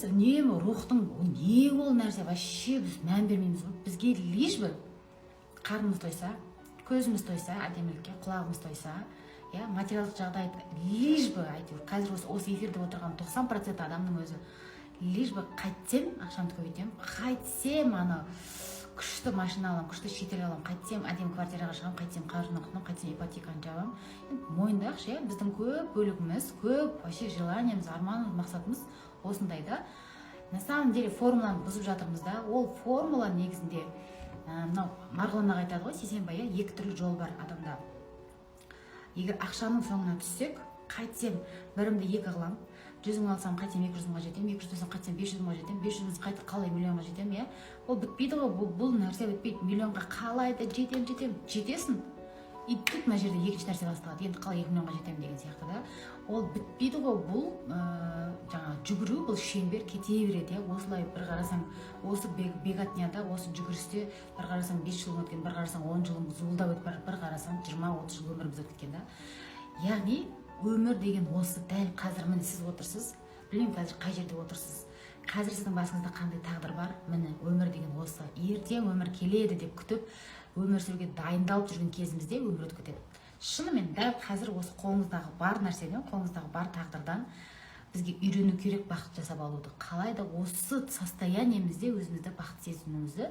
Үнемі рухтың не, ол нәрсе вообще біз мән бермейміз ғой. Бізге лишь бы қарнымыз тойса, көзіміз тойса әдемілікке, құлағымыз тойса, иә, материалдық жағдай, лишь бы әйтеуір. Қазір осы эфирде отырған 90% адамның өзі лишь бы қайтсем ақшамды көбейтемін, қайтсем ана күшті машина аламын, күшті шетел аламын, қайтсем әдемі квартираға шығамын, қайтсем қарызымнан құтыламын, қайтсем ипотеканы жабамын. Енді мойындайықшы, иә, біздің көп бөлігіміз, көп вообще желаниеміз, арманымыз, мақсатымыз осындай да. На самом деле формуланы бұзып жатырмыз да. Ол формула негізінде мынау Марғұлан аға айтады ғой, Сейсенбай, иә, екі түрлі жол бар адамда. Егер ақшаның соңына түссек, қайтсем бірімді екі қыламын, 100 000 алсам, қайтсем 200 000-ға жетемін, 200 алсам, қайтсем 500 000-ға жетемін, 500 000 қайтып қалай миллионға жетемін, иә? Ол бітпейді ғой, бұл нәрсе бітпейді. Миллионға қалай да жетемін, жетемін, жетесің. И тут мына жерде екінші нәрсе басталады: енді қалай 2 миллионға жетемін деген сияқты да. Ол бітпейді ғой бұл жаңағы жүгіру, бұл шеңбер кете береді, иә. Осылай бір қарасаң, осы беготняда, осы жүгірісте бір қарасаң, 5 жыл өткен, бір қарасаң, 10 жылың зуылдап өтіп бара, бір қарасаң, 20-30 жыл өміріміз өтіп кеткен да. Яғни өмір деген осы. Дәл қазір, міне, сіз отырсыз, білмеймін, қазір қай жерде отырсыз, қазір сіздің басыңызда қандай тағдыр бар. Міне, өмір деген осы. Ертең өмір келеді деп күтіп, өмір сүруге дайындалып жүрген кезімізде өмір өтіп кетеді. Шынымен, дәл қазір осы қолыңыздағы бар нәрседен, қолыңыздағы бар тағдырдан бізге үйрену керек бақыт жасап алуды. Қалай да осы состояниемізде өзімізді бақыт сезінуімізді,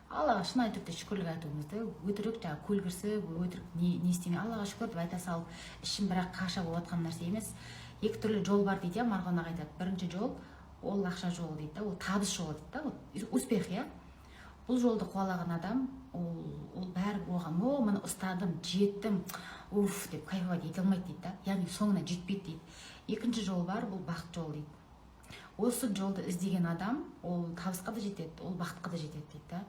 Аллаға шынайы түрде шүкірлік айтуымызды. Өтірік жаңағы көлгірсіп, өтірік не істемей, «Аллаға шүкір» деп айта салып, ішім бірақ каша болып жатқан нәрсе емес. Екі түрлі жол бар дейді, иә, Марғұлан аға айтады. Бірінші жол — ол ақша жолы дейді да, ол табыс жолы дейді да, вот успех, иә. Бұл жолды қуалаған адам ол бәрі оған: «О, міне, ұстадым, жеттім, уф», — деп кайфовать ете алмайды дейді да, яғни соңына жетпейді дейді. Екінші жол бар, бұл бақыт жолы дейді. Осы жолды іздеген адам ол табысқа да жетеді, ол бақытқа да жетеді дейді да.